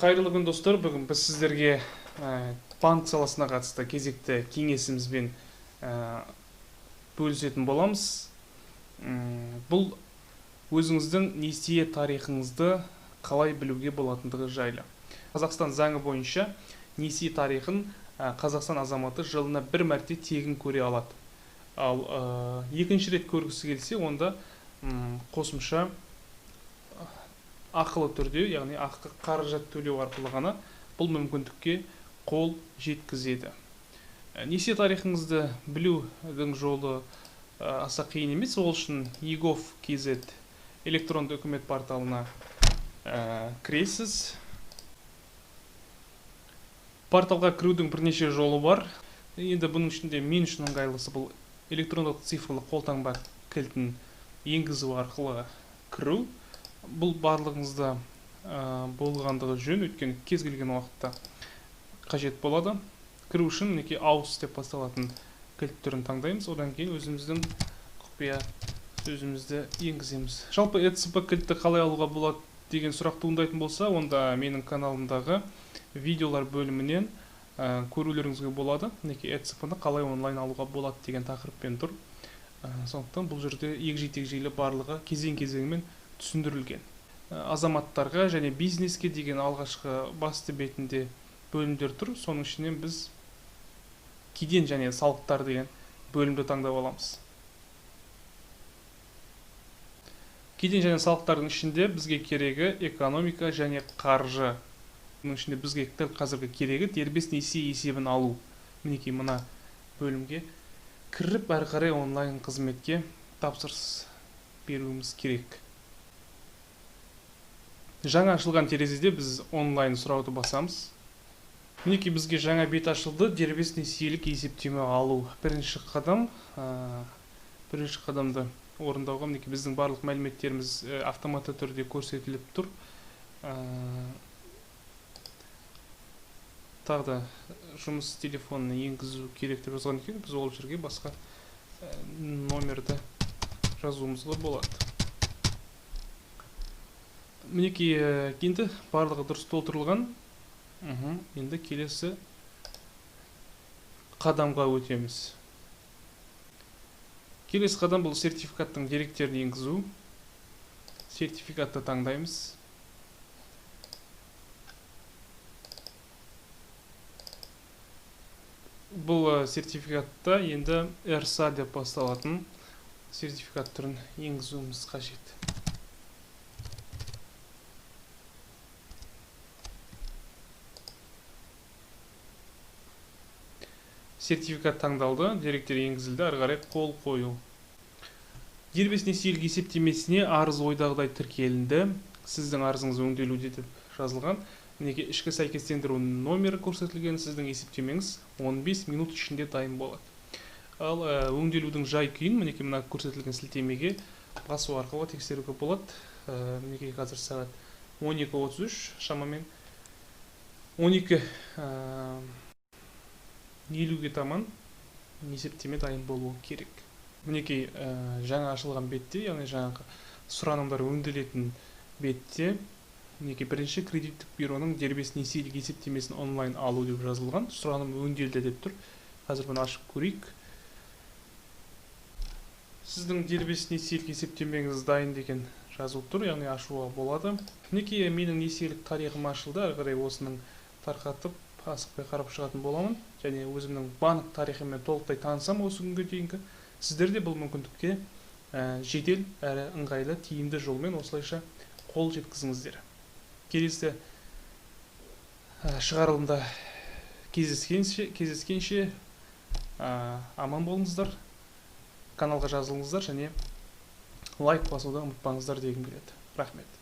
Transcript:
Қайырлы күн, достар! Бүгін біз сіздерге банк саласына қатысты кезекті кеңесімізбен бөлісетін боламыз. Бұл өзіңіздің несие тарихыңызды қалай білуге болатындығы жайлы. Қазақстан заңы бойынша несие тарихын Қазақстан азаматы жылына бір мәрте тегін көре алады. Ал екінші рет көргісі келсе, онда қосымша ақылы түрде, яғни ақы қаражат төлеу арқылы ғана бұл мүмкіндікке қол жеткізеді. Несие тарихыңызды білудің жолы аса қиын емес. Ол үшін egov.kz электронды үкімет порталына кіресіз. Порталға кірудің бірнеше жолы бар. Енді бұның ішінде мен үшін ыңғайлысы бұл электрондық цифрлы қолтаңба кілтін енгізу арқылы кіру. Бұл барлығыңызда болғандығы жөн, өйткені кез келген уақытта қажет болады. Кіру үшін мінекей ауыз деп басталатын кілт түрін таңдаймыз. Одан кейін өзіміздің құпия сөзімізді енгіземіз. Жалпы ЭЦП кілтті қалай алуға болады деген сұрақ туындайтын болса, онда менің каналымдағы видеолар бөлімінен көрулеріңізге болады. Мінекей ЭЦП-ны қалай онлайн алуға болады деген тақырыппен тұр. Сондықтан бұл жерде егжей-тегжейлі барлығы кезең-кезеңімен түсіндірілген. Азаматтарға және бизнеске деген алғашқы басты бетінде бөлімдер тұр. Соның ішінен біз кеден және салықтар деген бөлімді таңдап аламыз. Кеден және салықтардың ішінде бізге керегі экономика және қаржы. Бұның ішінде бізге дәл қазіргі керегі дербес несие есебін алу. Мінекей мына бөлімге кіріп әрі қарай онлайн қызметке тапсырыс беруіміз керек. Жаңа ашылған терезеде біз онлайн сұрауды басамыз. Мінекей бізге жаңа бет ашылды. Дербес несиелік есептеме алу. Бірінші қадам, бірінші қадамды орындауға мінекей біздің барлық мәліметтеріміз автоматты түрде көрсетіліп тұр. Тағы да жұмыс телефонын енгізу керек деп жазған екен. Біз ол жерге басқа номерді жазуымызға болады. Мінекей енді барлығы дұрыс толтырылған. Енді келесі қадамға өтеміз. Келесі қадам бұл сертификаттың деректерін енгізу. Сертификатты таңдаймыз. Бұл сертификатта енді РСА деп басталатын сертификат түрін енгізуіміз қажет. Сертификат таңдалды, деректер енгізілді, ары қарай қол қою. Дербес несиелік есептемесіне арыз ойдағыдай тіркелінді. Сіздің арызыңыз өңделуде деп жазылған. Мінекей ішкі сәйкестендіру номері көрсетілген. Сіздің есептемеңіз 15 минут ішінде дайын болады. Ал өңделудің жай күйін мінекей мына көрсетілген сілтемеге басу арқылы тексеруге болады. Мінекей қазір сағат 12:33, шамамен 12:50-ге таман есептеме дайын болуы керек. Мінекей жаңа ашылған бетте, яғни жаңағы сұранымдар өңделетін бетте мінекей бірінші кредиттік бюроның дербес несиелік есептемесін онлайн алу деп жазылған. Сұраным өңделді деп тұр. Қазір бұны ашып көрейік. Сіздің дербес несиелік есептемеңіз дайын деген жазылып тұр, яғни ашуға болады. Мінекей менің несиелік тарихым ашылды. Әрі қарай осының тарқатып асықпай қарап шығатын боламын. Және өзімнің банк тарихыммен толықтай танысам осы күнге дейінгі. Сіздер де бұл мүмкіндікке жедел әрі ыңғайлы тиімді жолмен осылайша қол жеткізіңіздер. Келесі шығарылымда кездескенше аман болыңыздар. Каналға жазылыңыздар және лайк басуды ұмытпаңыздар дегім келеді. Рахмет.